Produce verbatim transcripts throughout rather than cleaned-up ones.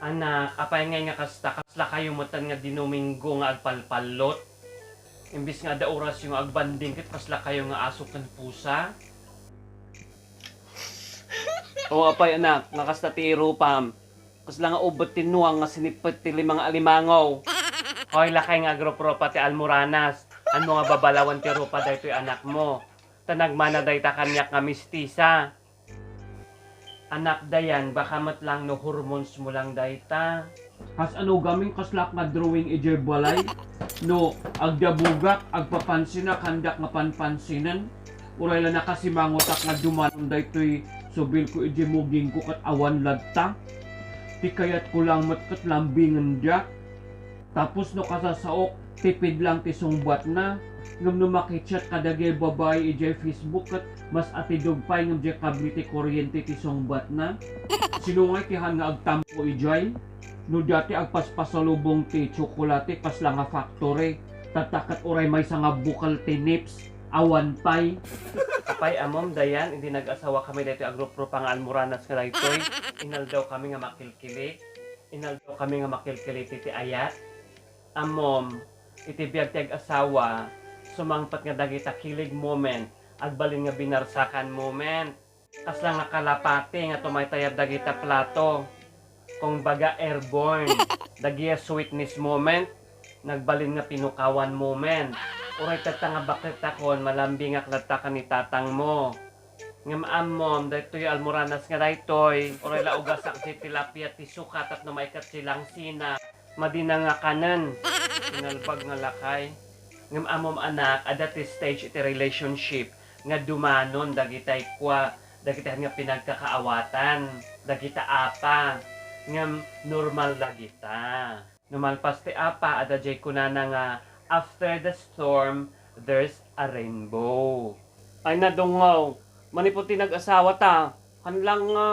Anak, apay ngay nga kasta? Kaslakayo metten nga Dinuminggo nga agpalpallot? Imbes nga adda orasyo nga agbanding ket kaslakayo nga aso ken pusa? O, apay, anak, nga kasta ti irupam? Kasla nga ubbet ti nuang nga sinippet ti lima nga alimango. Hoy, lakay nga agrupropa ti almoranas. Anmo nga babalawen ti rupa daytoy anakmo? Ta nagmana dayta kaniak nga mistisa. Anak Dayan, baka met lang no hormones mo lang dayta. Kas ano gamin kaslak nga drawing idiay balay? No agdabugak, agpapansinak, handak nga panpansinen. Uray la nakasimangotak nga dumanon daytoy subilko idiay mugingko ket awan ladta. Ti kayatko lang met ket lambingendak. Tapos no kasasaok, tipid lang ti sungbatna. Ngem no makichat kadagiti babai idiay Facebook ket mas atidog pay ngem diay kable ti kuryente ti sungbatna. Sino ngay ti haan nga agtampo idiay? No dati agpaspasalubong ti tsokolate, kasla nga factory. Tatta ket uray maysa nga bukel ti nips, awan pay. Apay, ammom, Dayan, idi nag-asawa kami daytoy agrupropa nga almoranas nga daytoy, inaldaw kami nga makilkili. Inaldaw kami nga makilkiliti ti ayat. Ammom, iti biag ti ag-asawa, sumangpet nga dagita kilig moment, agbalin nga binarsakan moment. Kasla nga kalapati nga tumaytayab dagita plato. Kung baga airborne, dagiya sweetness moment, nagbalin nga pinukawan moment. Uray tatta nga bakettakon, malambingak latta ken ni tatangmo. Ngem ammom, daytoy almoranas nga daytoy, uray la ugasak ti tilapia ti suka tapno maikat ti langsina. Madina nga kanen, sinalbag nga lakay. Ngem ammom, anak, adda ti stage iti relationship nga dumanon dagitay kua, dagitay nga pinagkakaawatan, dagita apa. Ngem normal dagita. No malpas ti apa, adda diay kunana nga, "After the storm, there's a rainbow." Ay, nadungngaw. Manipud ti nag-asawa ta, haan lang nga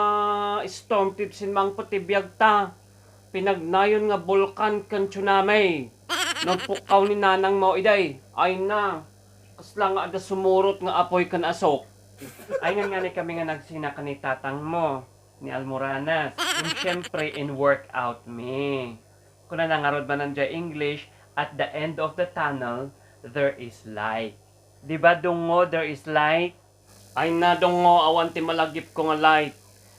storm ti simmangpet ti biag ta. Pinagnayon nga bulkan ken tsunami. No pukkaw ni nanang mo iday, ay na, kasla nga adda sumurot nga apoy ken asok. Ay, ngan ngani kami nga nagsina ken ni tatang mo, ni Almoranas. And syempre, in workout me. Kunana ngarud manen diay English, "At the end of the tunnel, there is light." Di ba, Dungo, there is light? Ay na, Dungo, awan ti malagipko nga light.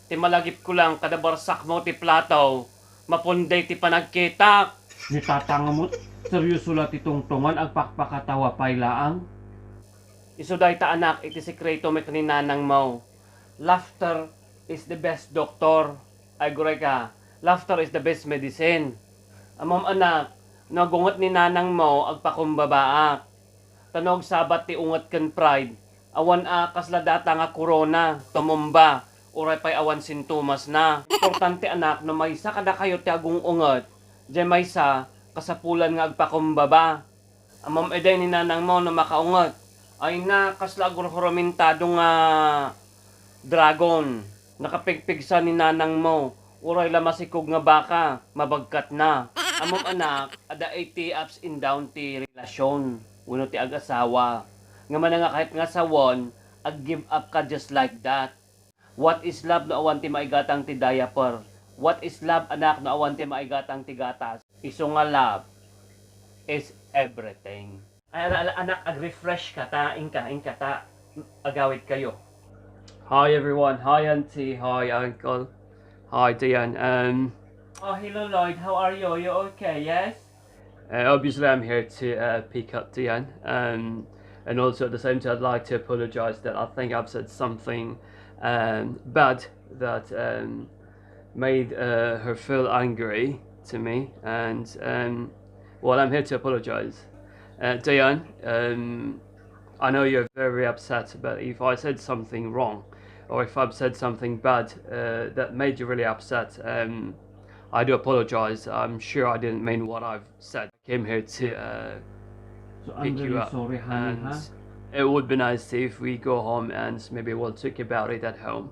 Ti malagipko lang, kada barsakmo ti plato, mapunday ti panagkitak. Ni tatang mo, seryoso la ti tungtongan, agpakpakatawa pay laang. Isu dayta, anak, iti sekreto mi ken ni nanang mo. Laughter is the best doctor. Ay, guray ka, laughter is the best medicine. Ammom, anak, no agunget ni nanang mo, agpakumbabaak. Ta no agsabat ti unget ken pride, awan a kasla data nga corona, tumumba, uray pay awan sintomasna. Importante, anak, no maysa kadakayo ti agung-unget, diay maysa, kasapulan nga agpakumbaba. Ammom, iday ni nanang mo no makaunget. Ay na, kasla agurhurumintado nga dragon. Nakapigpigsa ni nanang mo. Uray la masikog nga baka, mabagkatna. Ammom, anak, adda iti ups and down ti relasyon wenno ti ag-asawa. Nga manangakayat nga sawen, ag-give up ka just like that. What is love no awan ti maigatang ti diaper? What is love, anak, no awan ti maigatang ti gatas? Isu nga love is everything. Ay, ala, ala, anak, ag-refresh ka ta, inka, inka ta, agawid kayo. Hi, everyone. Hi, Auntie. Hi, Uncle. Hi, Diane. Um, Oh, hello, Lloyd. How are you? You okay? Yes? Uh, obviously, I'm here to, uh, pick up Diane. Um, and also, at the same time, I'd like to apologize that I think I've said something, um, bad that, um, made, uh, her feel angry to me. And, um, well, I'm here to apologize. Uh, Diane, um, I know you're very upset, but if I said something wrong, or if I've said something bad, uh, that made you really upset, um, I do apologize. I'm sure I didn't mean what I've said. I came here to, uh, So, I'm pick you really up. Sorry, honey, and ha? It would be nice if we go home and maybe we'll talk about it at home.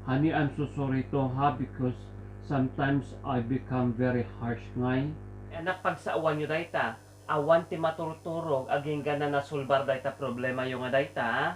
Honey, I'm so sorry to, ha, because sometimes I become very harsh, ngay. Anak, pagsaoan yo dayta. Awan ti maturturog agingga nasulbar dayta problemayo nga dayta, ha?